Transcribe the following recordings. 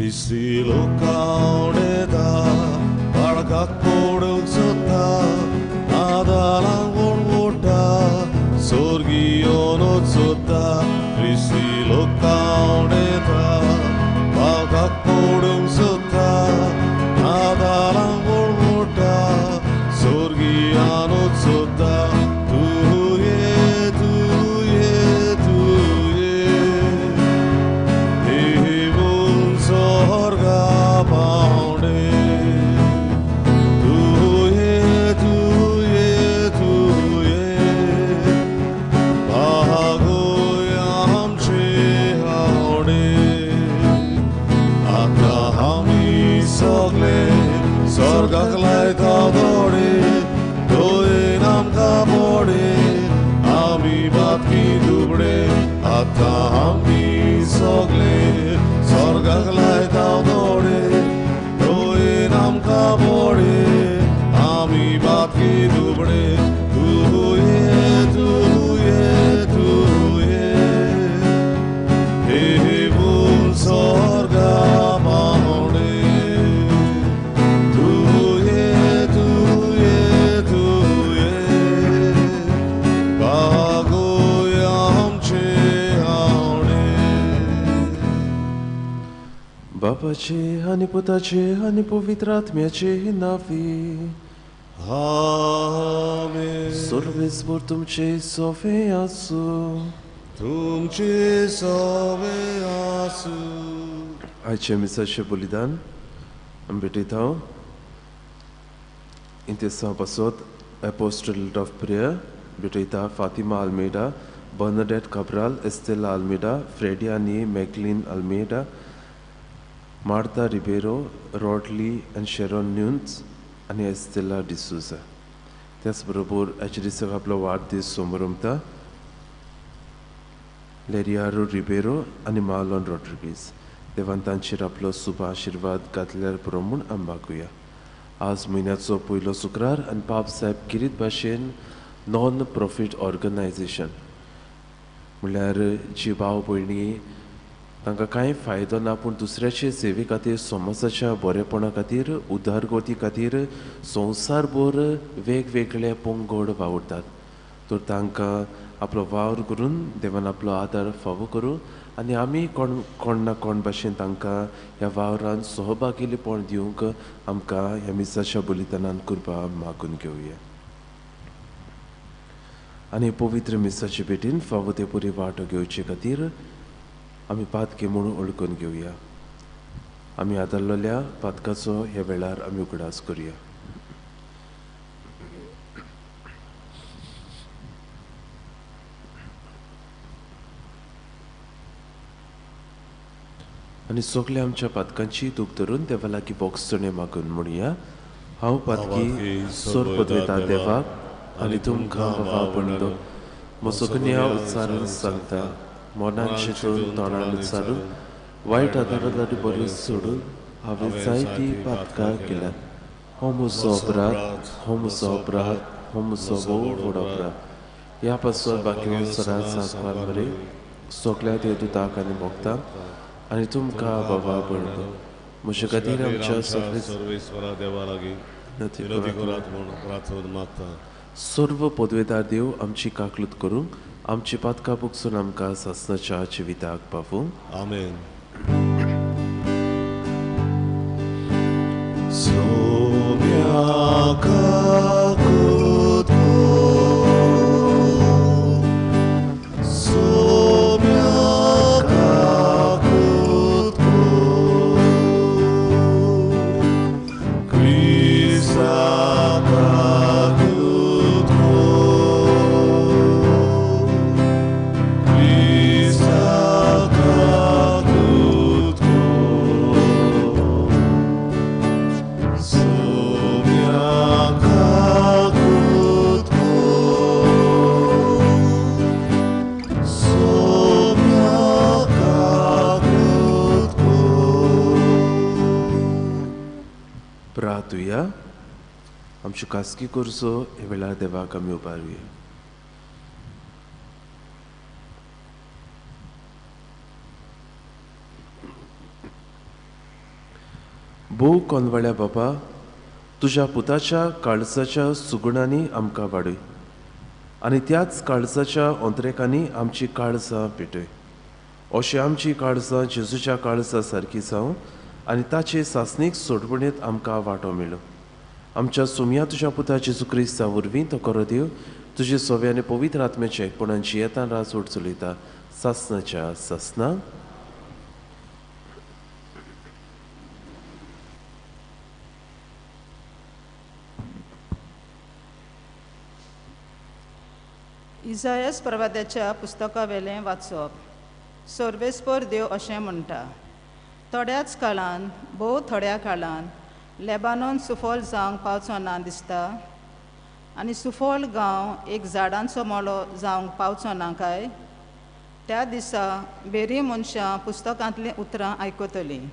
क्रिस्ती लोकावणेता बाळकाक पडूंक सोदता नादालांक वोडवोडटा सोर्गियोनूच सोदता क्रिस्ती लोकावणेता बाळकाक पडूंक सोदता नादालांक वोडवोडटा सोर्गियानूच सोदता स्वर्गाक लायता दोडे दोन आमकां मोडे आमी बातकी दुबडे आतां आमी सगळे स्वर्गाक लायता दोडे दोन आमकां मोडे आमी बातकी दुबडे तूं ये तूं ये तूं ये हे स्वर्गा पावणे बापाचे आनी पुताचे आनी पवित्र आत्म्याचे नांवी आमेन. सर्वेस्पर तुमचे सोवे आसूं. तुमचे सोवे आसूं. आयचे मिसाचें बलिदान आमी भेटयता. इंतेसांव पासत एपोस्टलेट ऑफ प्रेयर भेटयता Fatima Almeida, Bernadette Cabral, Estela Almeida, Freddy आनी Maclean Almeida, Martha Ribeiro, Rodley आनी शेरोन न्यून्स आनी एस्तेला डिसूजा. त्याच बरोबर आयच्या दिसाक आपलो वाडदीस समरमता लेरियारो रिबेरो आनी मार्लोन रॉड्रिगीज. देवान तांचेर आपलो शुभ आशिर्वाद घातल्यार पुरो म्हूण आमी मागुया. आज म्हयन्याचो पयलो शुक्रार आनी पाप साहेब किरीत भाशेन नॉन प्रॉफीट ऑर्गनायजेशन म्हणल्यार जी भाव भयणी तांकां कांय फायदो ना पूण दुसऱ्याचे सेवे खातीर, समाजाच्या बरेपणा खातीर, उदरगती खातीर संवसारभर वेगवेगळे पंगड वावुरतात. तर तांकां आपलो वावर करून देवान आपलो आदार फावो करूं आनी आमी कोण कोण ना कोण भाशेन तांकां ह्या वावरान सहभागीपण दिवंक आमकां ह्या मिसाच्या बलिदानान कृपा मागून घेवया. आनी पवित्र मिसाचे भेटीन फावो ते पुरी वांटो घेवचे खातीर आमी पातके म्हूण वळखून घेवया. आमी आदारलेल्या पातकाचो ह्या वेळार आमी उगडास करुया. आनी सगल्या आमच्या पातकांची दूख धरून देवा लागीं बोगसणे मागून म्हणया. हांव पातकी सोर पदवेता देवाक आनी तुमकां बाबा बंडो म्हजो गुन्यांव उच्चारून सांगता. मनान चिंतून तोंडान उच्चारून वायट आदारादारी बरी सोडून हांवें जायतीं पातकां केल्यात. हो म्हजो अपराध, हो म्हजो अपराध, हो म्हजो भोव व्हड अपराध. ह्या पासून बाकी सदांच सांगपाक बरें सगल्या देवदूतांक आनी भोगता आनी तुमकां बाबा बंडो म्हजे खातीर आमच्या सर्वेस्वरा देवा लागीं विनंती करात म्हूण प्रार्थना मागता. सर्व पदवेदार देव आमची काकलूत करूंक आमची पातकां बुकसून आमकां सासणाच्या जिविताक पावूं. आमेन. सोम्या काकूत सोम्या काकूत क्रिस्ता काकूत प्रार्थुया. आमच्यो खासगी गरजो ह्या वेळार देवाक आमी उबारुया. भोव कोनवाळ्या बापा, तुज्या पुताच्या काळजाच्या सुगुणांनी आमकां वाडय आनी त्याच काळजाच्या ओंत्रेकांनी आमची काळजां पेटय. अशें आमची काळजां जेजूच्या काळजा सारकी जावं आनी ताचे सासणीक सोडवणेंत आमकां वांटो मेळूं. आमच्या सोम्या तुज्या पुता जेजू क्रिस्ता वरवीं तो करो देव तुजे सोवे आनी पवित्र आत्म्याचे एकपणान जियेतान राजवट चलयता सासनाच्या सासना. इजायस प्रवाद्याच्या पुस्तकावेलें वाचप. सर्वेस्पर देव अशें म्हणटा, थोड्याच काळान, भोव थोड्या काळान लेबानोन सुफल जावंक पावचो ना दिसता आनी सुफल गांव एक झाडांचो मोलो जावंक पावचो ना काय? त्या दिसा बेरी मनशां पुस्तकांतलीं उतरां आयकतलीं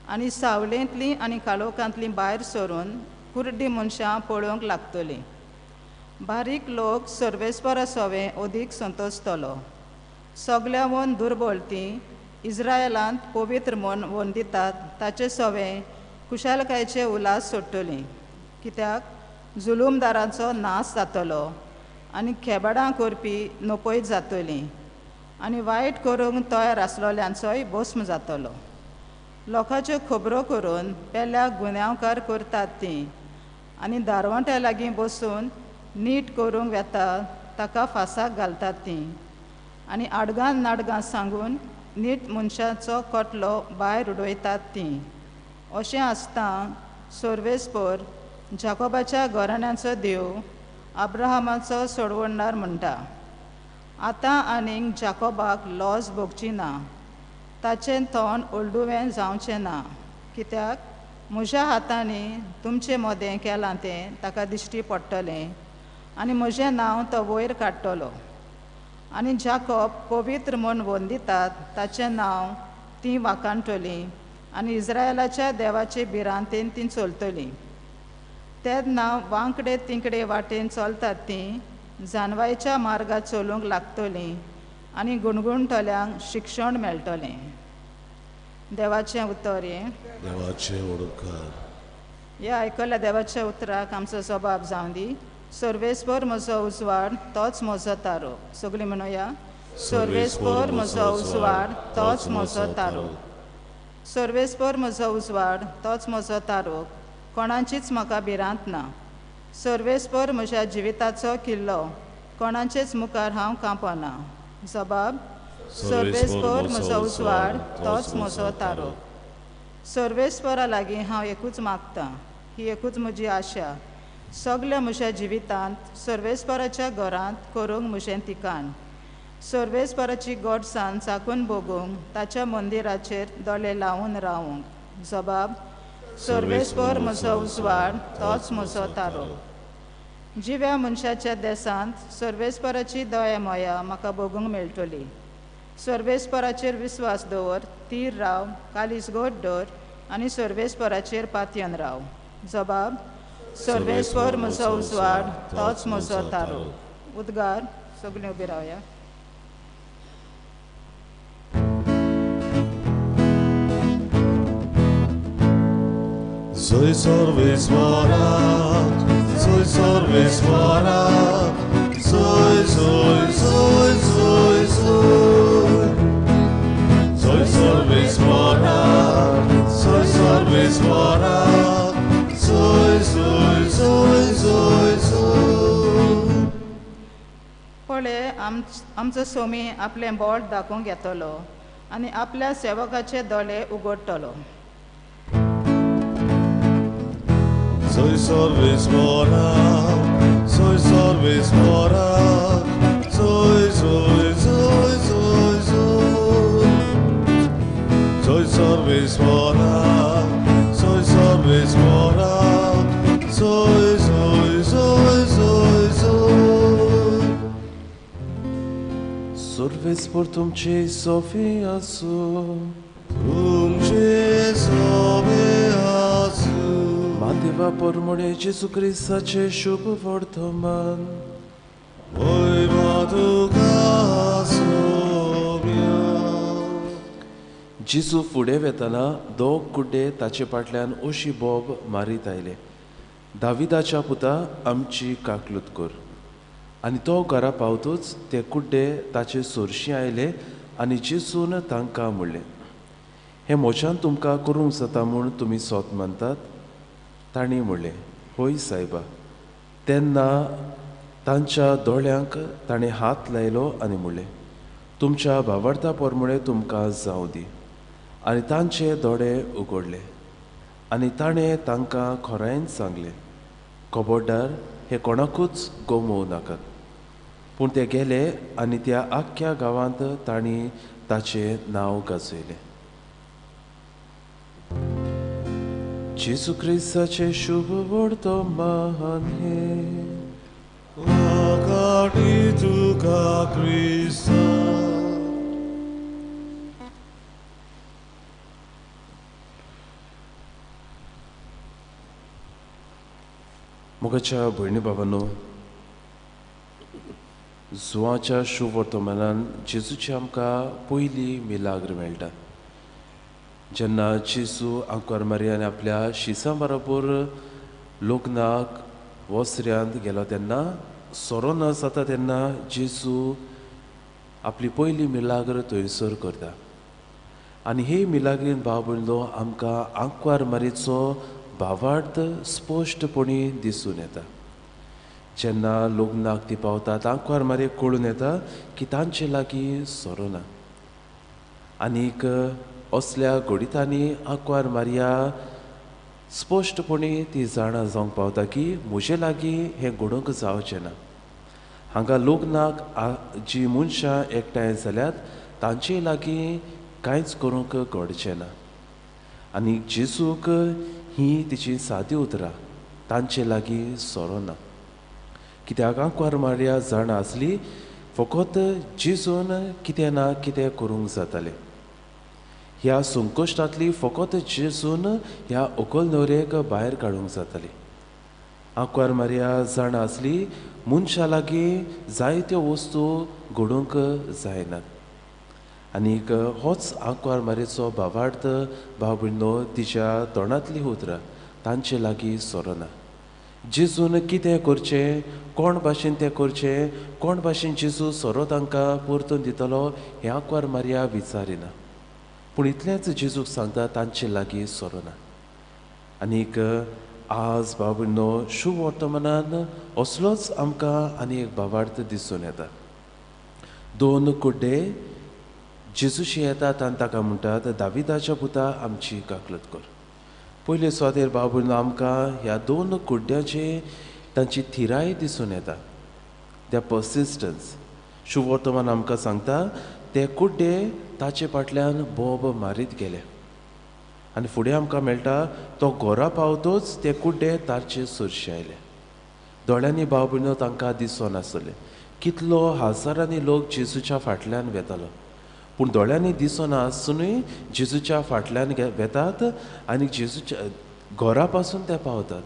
आनी सावळेंतलीं आनी काळोखांतलीं भायर सरून कुर्डी मनशां पळोवंक लागतलीं. बारीक लोक सर्वेस्परा सोवे अदीक संतोशतलो. सगल्यावन दुर्बळ तीं इस्रायलांत पवित्र म्हूण वंदितात ताचे सोवे खुशालकायेचे उल्हास सोडटलीं. कित्याक जुलूमदारांचो नाश जातलो आनी खेबाडां करपी नपयत जातलीं आनी वायट करूंक तयार आसलेल्यांचोय भस्म जातलो. लोकांच्यो खबरो करून पेल्याक गुन्यांवकार करतात तीं आनी दारवंट्या लागीं बसून नीट करूंक वेता ताका फासाक घालतात तीं आनी आडगां नाडगां सांगून नीट मनशाचो कोटलो भायर उडयतात तीं. अशें आसता सर्वेस्पर जाकोबाच्या घराण्याचो देव अब्राहमाचो सोडवणदार म्हणटा, आतां आनीक जाकोबाक लॉस भोगची ना, ताचें तोंड ओल्डुवें जावचें ना. कित्याक म्हज्या हातांनी तुमचे मदें केलां तें ताका दिश्टी पडटलें आनी म्हजें नांव तो वयर काडटलो. आनी जाकोब पवित्र म्हूण वंदितात ताचें नांव तीं वाखाणटलीं आनी इस्रायलाच्या देवाचे भिरांतेन तीं चलतलीं. तेन्ना वांकडे तिकडे वाटेन चलतात तीं जानवायच्या मार्गार चलूंक लागतलीं आनी गुणगुणटल्यांक शिक्षण मेळटलें. देवाचें उतर हें. देवाचें उपकार. ह्या आयकल्या देवाच्या उतराक आमचो जबाब जावं दी. सर्वेस्पर म्हजो उजवाड तोच म्हजो तारो. सगळीं म्हणुया, सर्वेस्पर म्हजो उजवाड तोच म्हजो तारो. सर्वेस्पर म्हजो उजवाड तोच म्हजो तारो, कोणाचीच म्हाका भिरांत ना. सर्वेस्पर म्हज्या जिविताचो किल्लो, कोणाचेच मुखार हांव कांपना. जबाब, सर्वेस्पर म्हजो उजवाड तोच म्हजो तारो. सर्वेस्परा लागीं हांव एकूच मागतां, ही एकूच म्हजी आशा, सगल्या म्हज्या जिवितांत सर्वेस्पराच्या घरांत करूंक म्हजें ठिकाण. सर्वेस्पराची गोडसाण चाकून भोगूंक ताच्या मंदिराचेर दोळे लावन रावूंक. जबाब, सर्वेस्पर म्हजो उजवाड तोच म्हजो तारो. जिव्या मनशाच्या देसांत सर्वेस्पराची दया माया म्हाका भोगूंक मेळटली. सर्वेस्पराचेर विस्वास दवर, तीर राव, कालीस गोड दवर आनी सर्वेस्पराचेर पातयन राव. जबाब, सर्वेस्पर म्हजो उजवाड तोच म्हजो तारो. उद्गार. सगळीं उबी रावया. Soy सर्वेस्परा, soy सर्वेस्परा, soy, soy, soy, soy, soy. Soy सर्वेस्परा, soy सर्वेस्परा, soy, soy, soy, soy, soy. पळय आमचो सोमी आपलें बोट दाखोवंक येतलो आनी आपल्या सेवकाचे दोळे उगडटलो. Soy सर्वेस्परा, soy सर्वेस्परा, soy, soy, soy, soy, soy. Soy सर्वेस्परा, soy सर्वेस्परा, soy, soy, soy, soy, soy. सर्वेस्पर तुमचे सोफी आसूं. तुमचे सोबे आसूं. देवा परमणे जेजू क्रिस्ताचें शुभ वर्तमान. वय तुका सोम्या. जेजू फुडें वेतना दोग कुड्डे ताचे फाटल्यान अशी बोब मारीत आयले, दाविदाच्या पुता आमची काकलूत कर. आनी तो घरा पावतूच ते कुड्डे ताचे सोरशीं आयले आनी जेजून तांकां म्हणलें, हें म्हज्यान तुमकां करूंक जाता म्हूण तुमी सोत मानतात? तांणी म्हणलें, हय सायबा. तेन्ना तांच्या दोळ्यांक ताणें हात लायलो आनी म्हणलें, तुमच्या भावार्था पोरमुळे तुमकां जावं दी. आनी तांचे दोळे उगडले आनी ताणें तांकां खोरायन सांगलें, खबरदार, हें कोणाकूच गमोवं नाकात. पूण ते गेले आनी त्या आख्ख्या गांवांत तांणी ताचें नांव गाजयलें. जेजू क्रिस्ताचें शुभ वर्तमान हें. तुका क्रिस्ता. मोगाच्या भयणी बाबांनो, जुवाच्या शुभ वर्तमानान जेजूची आमकां पयली मिलाग्र मेळटा. जेन्ना जेजू आंकवार मारियान आपल्या शिसां बरोबर लग्नाक वसऱ्यांत गेलो तेन्ना सोरो ना जाता तेन्ना जेजू आपली पयली मिलाग्र थंयसर करता. आनी हे मिलाग्रीन भाव भयणीनो आमकां आंकवार मारीचो भावार्थ स्पश्टपणी दिसून येता. जेन्ना लग्नाक ती पावतात आंकवार मारयेक कळून येता की तांचे लागीं सोरो ना. आनीक असल्या घडितांनी आंकवार मारिया स्पश्टपणी ती जाणा जावंक पावता की म्हजे लागीं हें घडोवंक जावचें ना. हांगा लग्नाक जीं मनशां एकठांय जाल्यात तांचे लागीं कांयच करूंक घडचें ना. आनी जेजूक ही तिची सादी उतरां, तांचे लागीं सोरो ना. कित्याक आंकवार मारिया जाणा आसली फकत जेजून कितें ना कितें करूंक जातालें. ह्या संकश्टांतली फकत जेजून ह्या अकल न्हवरेक भायर काडूंक जाताली. आंकवार मारिया जाणा आसली मनशा लागीं जायत्यो वस्तू घडोवंक जायनात. आनीक होच आंकवार मारयेचो भावार्थ भाव भयणीनो तिच्या तोंडांतली उतरां, तांचे लागीं सोरना. जेजून कितें करचें, कोण भाशेन तें करचें, कोण भाशेन जेजू सोरो तांकां परतून दितलो हें आंकवार मारिया विचारिना. पूण इतलेंच जेजूक सांगता, तांचे लागीं सोरो ना. आनीक आज भाव भयणीनो शुभ वर्तमानान असलोच आमकां आनी एक भावार्थ दिसून येता. दोन कुड्डे जेजूशी येतात आनी ताका म्हणटात, दाविदाच्या पुता आमची काकलत कर. पयले सुवातेर भाव भयणीनो आमकां ह्या दोन कुड्ड्यांचे तांची थिराय दिसून येता, त्या पर्सिस्टन्स. शुभ वर्तमान आमकां सांगता ते कुड्डे ताचे फाटल्यान बोब मारीत गेले आनी फुडें आमकां मेळटा तो घरा पावतोच ते कुड्डे ताचे सरशी आयले. दोळ्यांनी भाव भयणीनो तांकां दिसनासलें. कितलो हजारांनी लोक जेजूच्या फाटल्यान वेतालो, पूण दोळ्यांनी दिसना आसुनूय जेजूच्या फाटल्यान वेतात आनी जेजूच्या घरा पासून ते पावतात.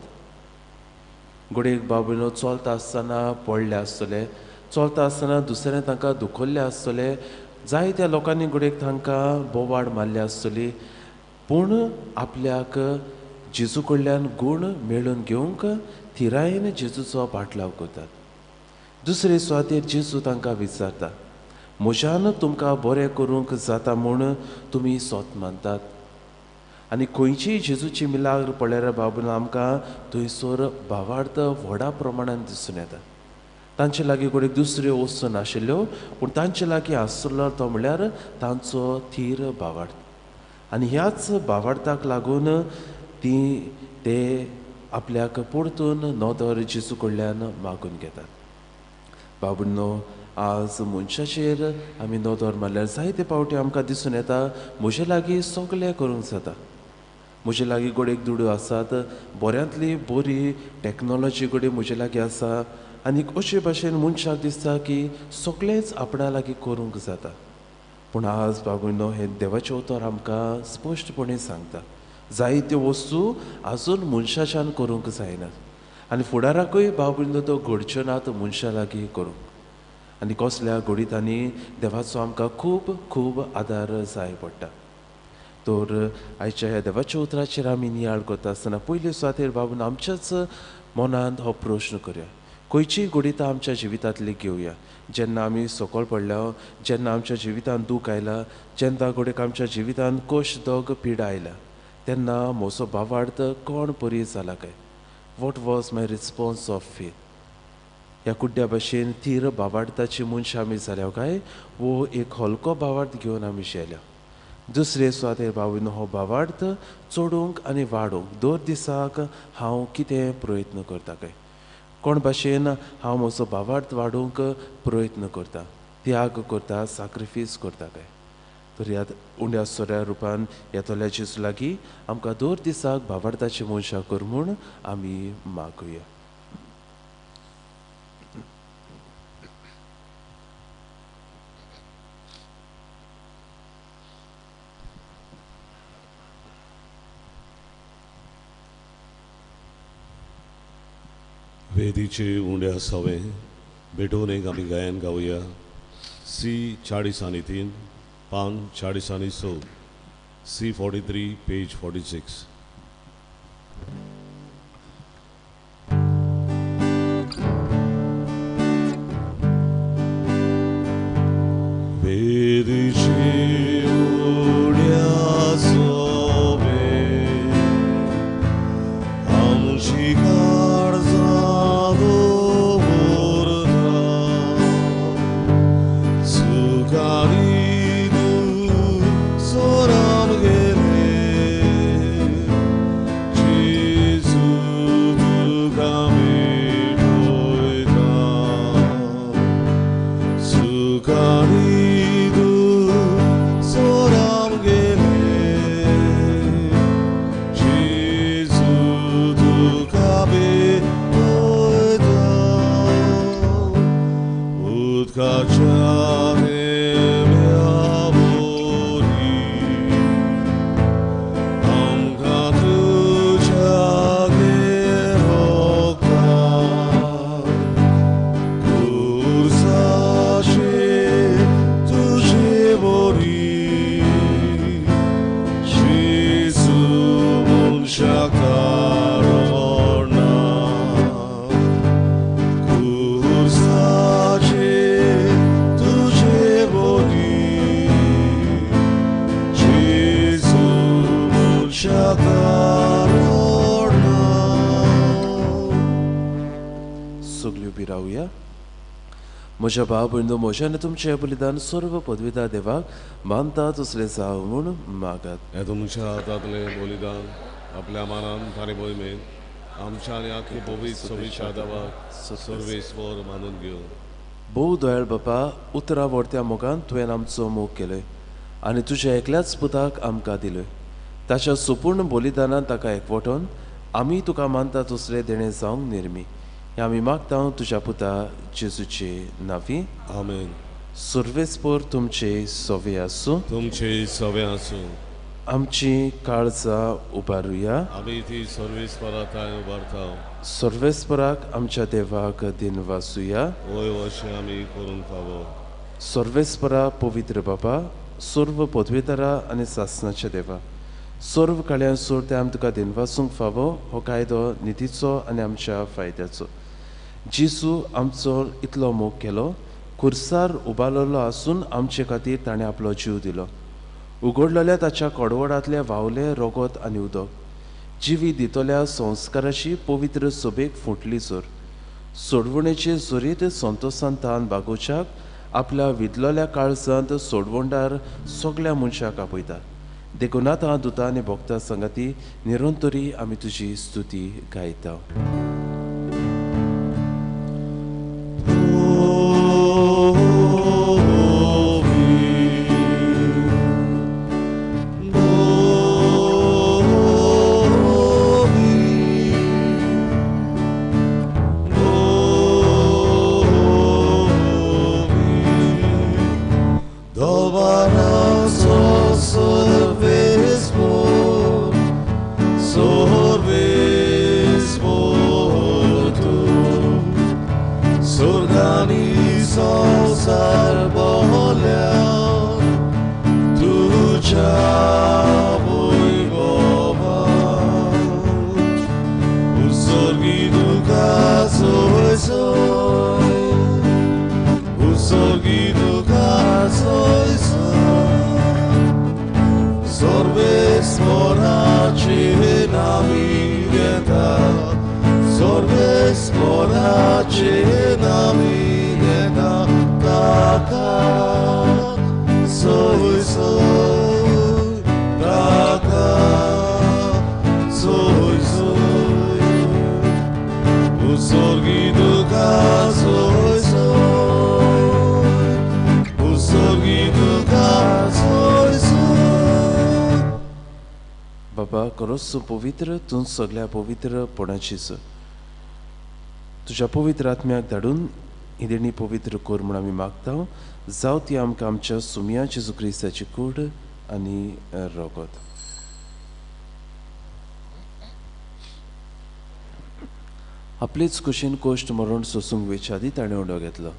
घडयेक भाव भयणीनो चलता आसतना पडले आसतले, चलता आसतना दुसऱ्यान तांकां दुखयल्ले आसतले, जायत्या लोकांनी घडयेक तांकां बोवाड मारली आसतली, पूण आपल्याक जेजू कडल्यान गूण मेळोवन घेवंक थिरायेन जेजूचो पाटलाव करतात. दुसरे सुवातेर जेजू तांकां विचारता, म्हज्यान तुमकां बरें करूंक जाता म्हूण तुमी सोत मानतात? आनी खंयचीय जेजूची मिलाग्र पळयल्यार बाबून आमकां थंयसर भावार्थ व्हडा प्रमाणान दिसून येता. तांचे लागीं घडयेक दुसऱ्यो वस्तू नाशिल्ल्यो, पूण तांचे लागीं आसलो तो म्हणल्यार तांचो थीर भावार्थ. आनी ह्याच भावार्थाक लागून ती ते आपल्याक परतून नदर जेजू कडल्यान मागून घेतात. बाबूंनो, आज मनशाचेर आमी नदर मारल्यार जायते पावटी आमकां दिसून येता म्हजे लागीं सगळें करूंक जाता, म्हजे लागीं घडयेक दुडू आसात, बऱ्यांतली बरी टॅक्नोलॉजी घडये म्हजे लागीं आसा, आनी अशे भाशेन मनशाक दिसता की सगळेंच आपणा लागीं करूंक जाता. पूण आज बाबूंनो हें देवाचें उतर आमकां स्पश्टपणे सांगता जायत्यो वस्तू आजून मनशाच्यान करूंक जायनात आनी फुडाराकूय बाबूंनो त्यो घडच्यो नात मनशा लागीं करूंक. आनी कसल्या घडितांनी देवाचो आमकां खूब खूब आदार जाय पडटा. तर आयच्या ह्या देवाच्या उतराचेर आमी नियाळ करता आसतना पयले सुवातेर बाबून आमच्याच मनांत हो प्रश्न करया, खंयचीय घडितां आमच्या जिवितांतली घेवया जेन्ना आमी सकयल पडल्या, जेन्ना आमच्या जिवितांत दूख आयला, जेन्ना घडयेक आमच्या जिवितांत कोश दोग पिडा आयल्या, तेन्ना म्हजो भावार्थ कोण परी जाला काय? What was my response of faith? ह्या कुड्ड्या भशेन थीर भावार्थाची मनशां आमी जाल्या काय वो एक हलको भावार्थ घेवन आमी शेल्या? दुसरे सुवातेर भावून हो भावार्थ चडूंक आनी वाडोवंक दर दिसाक हांव कितें प्रयत्न करता काय? कोण भाशेन हांव म्हजो भावार्थ वाडोवंक प्रयत्न करता, त्याग करता, साक्रिफीस करता काय? तर ह्या उंड्या सोऱ्या रुपान येतल्या जेजू लागीं आमकां दर दिसाक भावार्थाची मनशां कर म्हूण आमी मागुया. वेदीचे उंड्या सवे भेटोवन एक आमी गायन गावया. सी 43, पान 46, सी 43, पेज 46. वेदीचे उंड्या सवे आमची म्हज्या भाव भयणो, म्हज्या आनी तुमचें बलिदान सर्व पदवीदार देवाक मानता तसलें जावं म्हूण मागात. हें तुमच्या हातांतलें बलिदान आपल्या मानान ताणें मोहिमेन आमच्या आनी आखी पवित्र सविच्या देवाक सर्वेस्पर मानून घेवन. भोव दयाळ बापा, उतरां व्हरत्या मोगान तुवें आमचो मोग केलोय आनी तुज्या एकल्याच पुताक आमकां दिलोय. ताच्या सुपूर्ण बलिदानान ताका एकवटोवन आमी तुका मानता तसलें देणें जावंक निर्मी. आमी मागता तुज्या पुता जेजूचे नांवी. आमेन. सर्वेस्पर तुमचे सवे आसूं. तुमचे सवे आसूं. आमची काळजां उबारुया. आमी ती सर्वेस्परा थंय उबारता. सर्वेस्पराक आमच्या देवाक दिनवासुया. वय अशें आमी करूंक फावो. सर्वेस्परा पवित्र बाबा, सर्व पदवेदारा आनी सासनाच्या देवा, सर्व काळ्यान सोड ते आमी तुका दिनवासूंक फावो. हो कायदो नितीचो आनी आमच्या फायद्याचो. जेजू आमचो इतलो मोग केलो, खुर्सार उबारलेलो आसून आमचे खातीर ताणें आपलो जीव दिलो. उगडलेल्या ताच्या कडवडांतलें व्हांवलें रगत आनी उदक जिवी दितल्या संस्काराची पवित्र सभेक फुटली जोर. सोडवणेचे जोरीत संतोसान तान बागोवच्याक आपल्या विदलेल्या काळजांत सोडवणदार सगल्या मनशाक आपयता. देखून आतां दुता आनी भक्ता संगाती निरंतरी आमी तुजी स्तुती गायता. संसार बोल्या तुझ्या तुका सोय सोय, उसोगी तुका सोय सोय. बाबा खरोच तूं पवित्र, तूं सगळ्या पवित्रपणाची सर. तुज्या पवित्र आत्म्याक धाडून ही देणी पवित्र कर म्हूण आमी मागता. जावं ती आमकां आमच्या सुमया जेजू क्रिस्ताची कूड आनी रगत. आपलेच कुशीन कोश्ट मरण सोसूंक वेच्या आदी ताणें उडो घेतलो.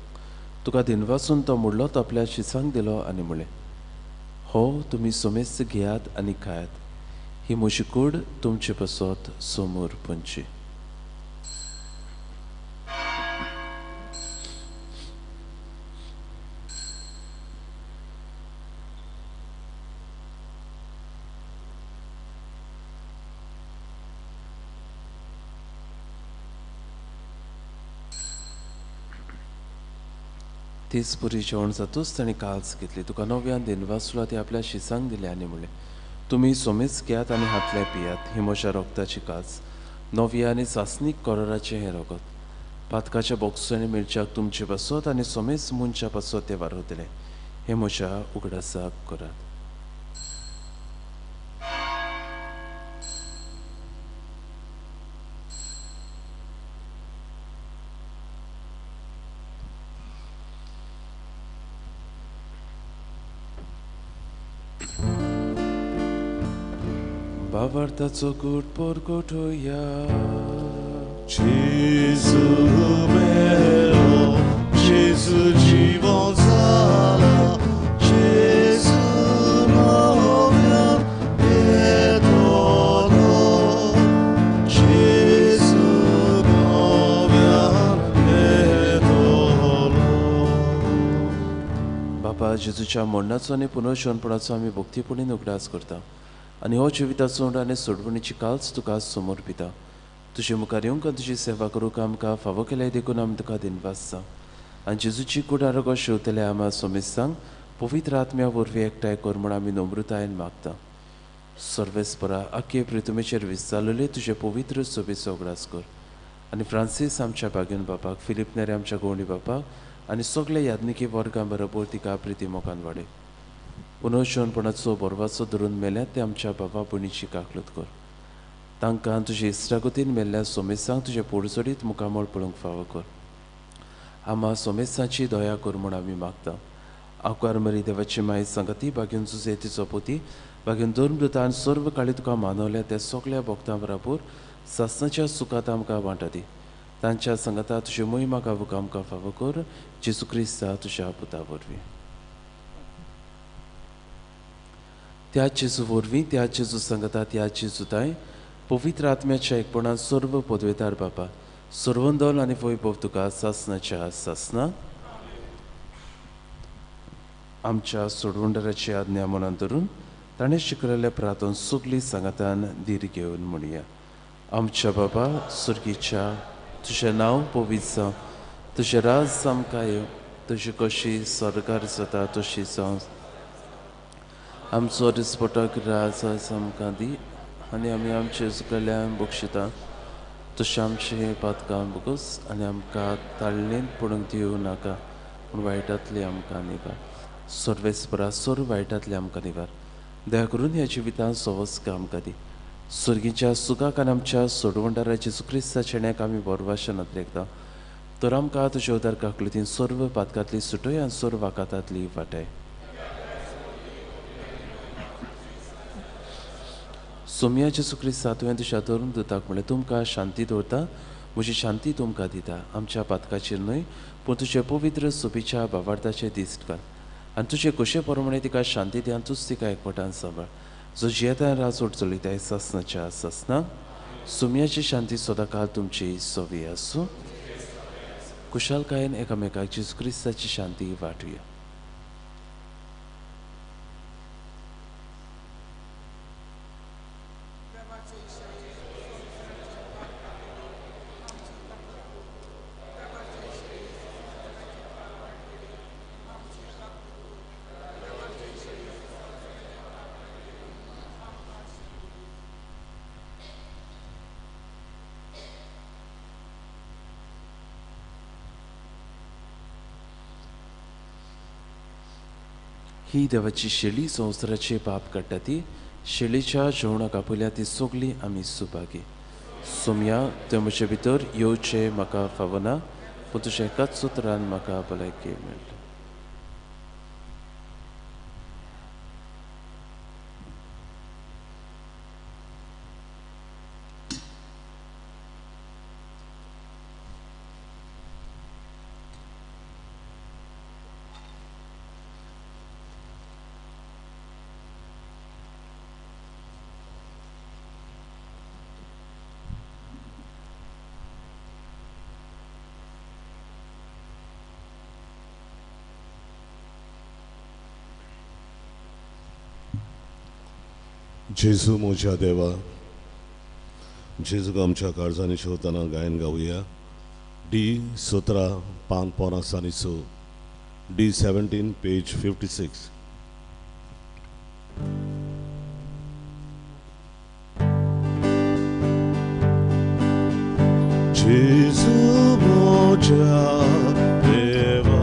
तुका दिनवासून तो मुडलो, तो आपल्या शिसांक दिलो आनी म्हणलें, हो तुमी सोमेस्त घेयात आनी खायात, ही म्हजी कूड तुमचे पासत समोर पंची. तीच पुरी जेवण जातूच ताणें काल्स घेतली. तुका नव्यान दिनवासलो ती आपल्या शिसांक दिली आनी म्हणलें, तुमी सोमेच घेयात आनी हातले पियात, ही म्हज्या रोगताची काज, नव्या आनी सासणीक कराराचें हें रगत. पातकाच्या बोक्सांनी मिरच्याक तुमचे पासत आनी सोमेच मनशा पासत तें वारवतलें. हें म्हज्या उगडासाक करात. भावार्थाचो कूट परगटोया. जेजू मेलो, जेजू जिवन जाला, जेजू नव्यान येतलो, जेजू नव्यान येतलो. बाबा जेजूच्या मरणाचो आनी पुनर्जिवनपणाचो आमी भक्तीपणीन उगडास करता आनी हो जिविताचो आनी सोडवणीची काल्स तुका समर्पिता. तुजे मुखार येवंक आनी तुजी सेवा करूंक आमकां फावो केल्याय देखून आमी तुका दिनवासता. आनी जेजूची कूड आरोग्य शेवतले आमा सोमेस्तांक पवित्र आत्म्या वरवीं एकठांय कर म्हूण आमी नम्रतायेन मागता. सर्वेस्परा आखे प्रितुमेचेर विस्तारलेले तुजे पवित्र सोबेचो उगडास कर आनी फ्रांसीस आमच्या बागेन बापाक, फिलीप नेरे आमच्या गोवणी बापाक आनी सगळे याज्ञिकी वर्गां बरोबर तिका प्रिती मोगान वाडय. पुनर्जिवनपणाचो बरवाचो धरून मेल्यात ते आमच्या बाबा भयणीची काकलूत कर. तांकां तुजे इश्टागतीन मेल्ल्या सोमेसांक तुजे पोडसोडीत मुखामळ पळोवंक फावो कर. आमा सोमेसांची दया कर म्हूण आमी मागता. आकार मरी देवाची माय सांगाती बागेन जुजे तिचो पोती बागेन धर्मदूतान सर्व काळी तुका मानवल्या त्या सगळ्या भक्तां बराबर सासणाच्या सुखांत आमकां वांटा दी. तांच्या सांगाता तुजे मोहिमा गावूंक आमकां फावो कर. जेजू क्रिस्ता तुज्या पुता वरवीं. त्या जेजू वरवीं, त्या जेजू सांगाता, त्या जेजू ताय पवित्र आत्म्याच्या एकपणान सर्व पदवेदार बापा, सर्वंदोल आनी वैभव तुका सासणाच्या सासना. आमच्या सोडवणदाराची आज्ञा मनान धरून ताणें शिकयल्ल्या प्रार्थन सगळी सांगातान धीर घेवन म्हणया. आमच्या बाबा सुर्गीच्या, तुजें नांव पवित्र जावं, तुजें राज आमकां येवं, तुजी कशी स्वर्गार जाता तशी जावं. आमचो दिसपटो राज आमकां दी आनी आमी आमचे चुकल्यान बक्षिता तशें आमचें पातकां बोगस आनी आमकां ताळ्ळेंत पडूंक दिवं नाका, पूण वायटांतली आमकां निवार. सर्वेस्परा सर्व वायटांतली आमकां निवार. दया करून ह्या जिवितांत सवस्क आमकां दी. सुर्गीच्या सुखाक आनी आमच्या सोडवणदारा जेजू क्रिस्ताच्या चेण्याक आमी बरवाशे नदरेकता. तर आमकां तुज्या उदार काकलुतीन सर्व पातकांतली सुटय आनी सर्व आकातांतली वाटाय. सोमया जेजू क्रिस्ता तुवें तुज्या धरून दुताक म्हणलें, तुमकां शांती दवरता, म्हजी शांती तुमकां दिता. आमच्या पातकाचेर न्हय पूण तुजे पवित्र सोबीच्या भावार्थाचे दिश्ट घाल आनी तुजे कशे प्रमाणे तिका शांती दी आनी तूंच तिका एकवटान सांबाळ. जो जियेता राजवट चलयता सासणाच्या सासना. सोमयाची शांती सदांकाळ तुमची सवी आसूं. कुशालकायेन एकामेकाक जेजू क्रिस्ताची शांती वांटुया. ही देवाची शेळी संवसाराचे पाप काडटा ती शेळीच्या जेवणाक आपयल्या ती सगळी आमी सुभागी. सोमया ते म्हजे भितर येवचें म्हाका फावना, पूण तुज्या एकाच सुत्रान म्हाका भलायकी मेळटा. जेजू म्हज्या देवा, जेजूक आमच्या काळजांनी शेवतना गायन गावया. डी 17 पान 56, डी 17 पेज 56. जेजू म्हज्या देवा,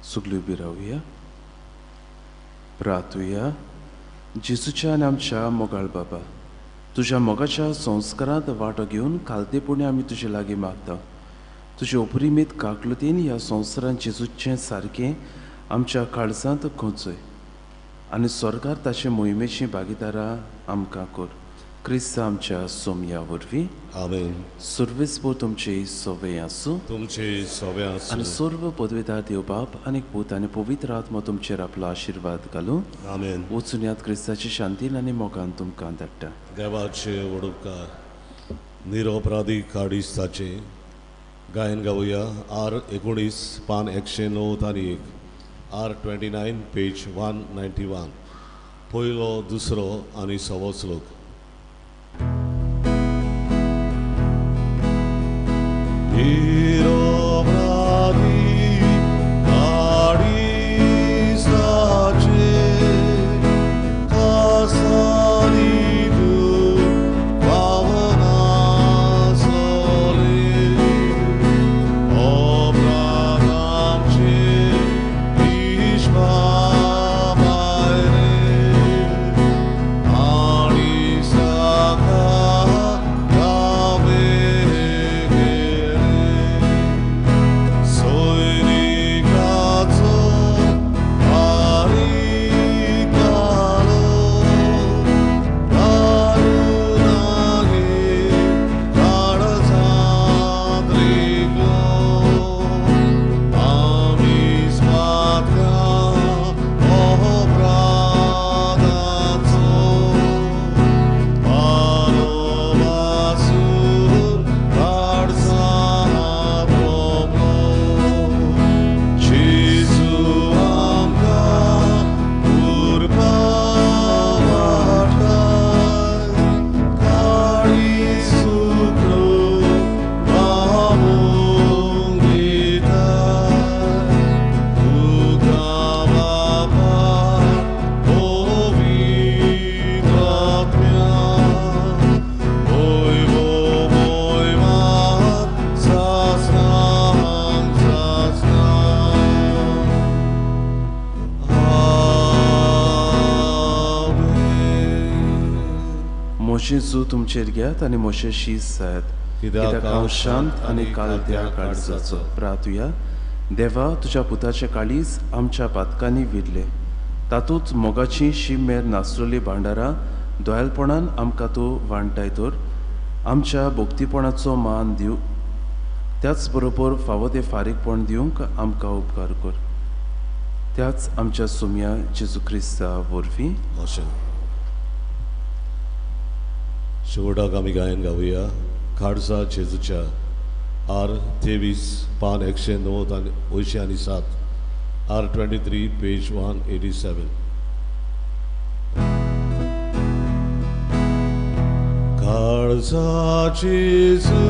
सगळी उबी रावया, प्रार्थुया. जेजूच्या आनी आमच्या मोगाळ बाबा, तुज्या मोगाच्या संस्कारांत वांटो घेवन खालतेपणी आमी तुजे लागीं मागता. तुजे उपरिमीत काकलुतीन ह्या संवसारांत जेजूचें सारकें आमच्या काळजांत खोंचय आनी स्वर्गार ताचे मोहिमेची भागीदारां आमकां कर. क्रिस्त आमच्या सोमया वरवीं. आमेन. सर्वेस्पर तुमचे सवे आसूं, तुमचे सवे आसूं. आनी सर्व पदवेदार देव बाप आनी पूत आनी पवित्र आत्मो तुमचेर आपलो आशिर्वाद घालूं. आमेन. वचून यात क्रिस्ताची शांतीन आनी मोगान तुमकां धाडटा. देवाचे वडुपकार निरोपराधी काडिस्ताचे गायन गावया. आर 19 पान 109 आनी 1, आर 29 पेज 191. पयलो, दुसरो आनी सवो श्लोक. म्हजें जू तुमचेर घेयात आनी म्हजें शीस जायात, कित्याक हांव शांत आनी कालत्या काळजाचो. प्रार्थुया. देवा, तुज्या पुताचें काळीज आमच्या पातकांनी विरलें, तातूंत मोगाची शीम मेर नासलेली भांडारां दयालपणान आमकां तूं वांटाय तर आमच्या भक्तीपणाचो मान दिव, त्याच बरोबर फावो तें फारीकपण दिवंक आमकां उपकार कर. त्याच आमच्या सोम्या जेजू क्रिस्ता वरवीं. अशें. शेवटाक आमी गायन गावया खाडसा जेजूच्या आर 23 पान 190 आनी 87 आनी 7, आर 23 पेज 187. काळजा जेजूच्या